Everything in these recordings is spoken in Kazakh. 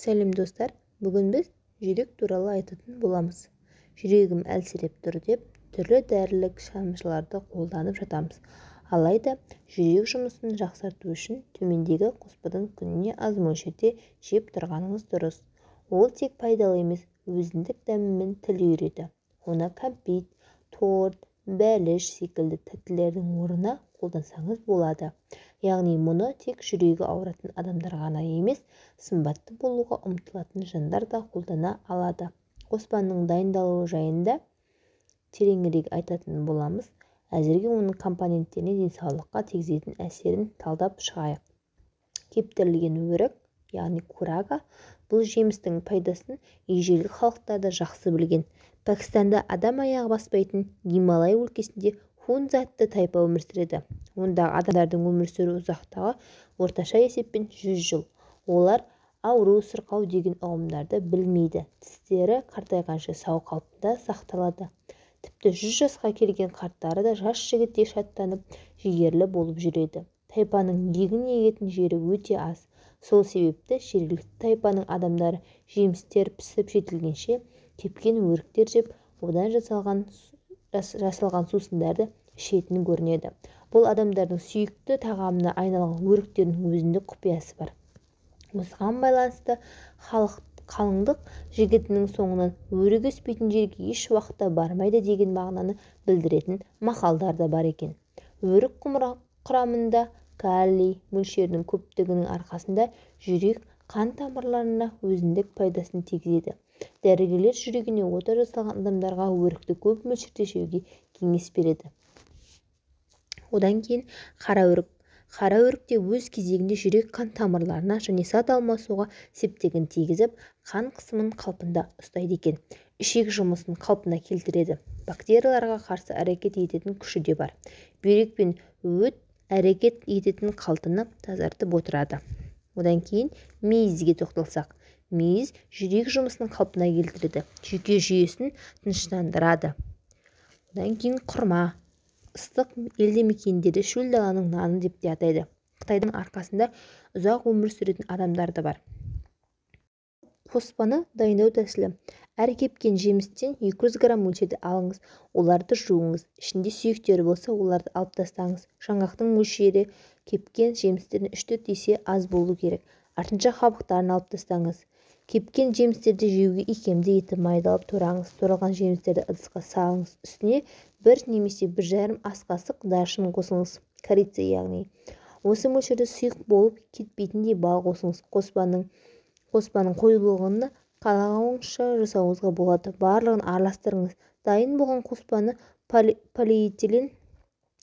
Сәлем, достар! Бүгін біз жүрек туралы айтатын боламыз. Жүрегім әлсіреп тұр деп түрлі дәрілік шамшыларды қолданып жатамыз. Алайда жүрек жұмысын жақсарту үшін төмендегі қоспадан күніне аз мөлшерде жеп тұрғаныңыз дұрыс. Ол тек пайдалы емес, өзіндік дәмімен тіл үйіреді. Оны кәмпит, торт, бәліш секілді тәттілердің орнына қолдансаңыз болады. Яғни мұны тек жүрегі ауыратын адамдар ғана емес, сымбатты болуға ұмтылатын жандар да қолдана алады. Қоспаның дайындалуы жайында тереңірек айтатын боламыз. Әзірге оның компоненттеріне денсаулыққа тигізетін әсерін талдап шығайық. Кептірілген өрік, яғни курага. Бұл жемістің пайдасын ежелгі халықтар да жақсы білген. Пәкістанда адам аяғы баспайтын Гималай өлкесінде хунза атты тайпа өмір сүреді. Ондағы адамдардың өмір сүру ұзақтығы орташа есеппен 100 жыл. Олар ауру, сырқау деген ұғымдарды білмейді. Тістері қартайғанша сау қалпында сақталады. Тіпті 100 жасқа келген қарттары да жас жігіттей шаттанып, жігерлі болып жүреді. Тайпаның егін егетін жері өте аз. Сол себепті жергілікті тайпаның адамдары жемістер пісіп жетілгенше кепкен өріктер жеп, одан жасалған сусындарды ішетін көрінеді. Бұл адамдардың сүйікті тағамына айналған өріктердің өзіндік құпиясы бар. Осыған байланысты халық қалыңдық жігітінің соңынан өрік өспейтін жерге еш уақытта бармайды деген мағынаны білдіретін мақалдар да бар екен. Өрік құрамында калий мөлшерінің көптігінің арқасында жүрек қан тамырларына өзіндік пайдасын тигізеді. Дәрігерлер жүрегіне ота жасалған адамдарға өрікті көп мөлшерде жеуге кеңес береді. Одан кейін қара өрік. Қара өрік те өз кезегінде жүрек-қан тамырларына және зат алмасуға септігін тигізіп, қан қысымын қалпында ұстайды екен. Ішек жұмысын қалпына келтіреді. Бактерияларға қарсы әрекет ететін күші де бар. Бүйрек пен өт әрекет ететін қалтаны тазартып отырады. Одан кейін мейізге тоқталсақ, мейіз жүрек жұмысын қалпына келтіреді, жүйке жүйесін тыныштандырады. Одан кейін құрма. Ыстық елді мекендерде шөл даланың наны деп те атайды. Қытайдың арқасында ұзақ өмір сүретін адамдар да бар. Қоспаны дайындау тәсілі: әр кепкен жемістен 200 грамм мөлшерде алыңыз. Оларды жуыңыз, ішінде сүйектері болса, оларды алып тастаңыз. Жаңғақтың мөлшері кепкен жемістерден үш-төрт есе аз болу керек. Артынша қабықтарын алып тастаңыз. Кепкен жемістерді жеуге икемді етіп майдалап тураңыз. Туралған жемістерді ыдысқа салыңыз. Үстіне 1 немесе 1,5 ас қасық даршын қосыңыз, корица яғни. Осы мөлшерде сұйық болып кетпейтіндей бал қосыңыз. Қоспаның қоюлығын қалауыңызша жасауыңызға болады. Барлығын араластырыңыз. Дайын болған қоспаны полиэтилен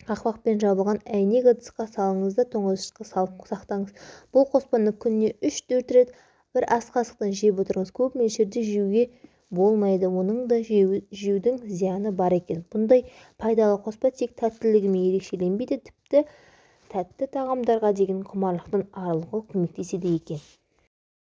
қақпақпен жабылған әйнек ыдысқа салыңыз да, тоңазытқышқа салып сақтаңыз. Бұл қоспаны күніне үш-төрт рет бір ас қасықтан жеп отырыңыз. Көп мөлшерде жеуге болмайды, оның да жеудің зияны бар екен. Бұндай пайдалы қоспа тек тәттілігімен ерекшеленбейді, тіпті тәтті тағамдарға деген құмарлықтан арылуға көмектеседі екен.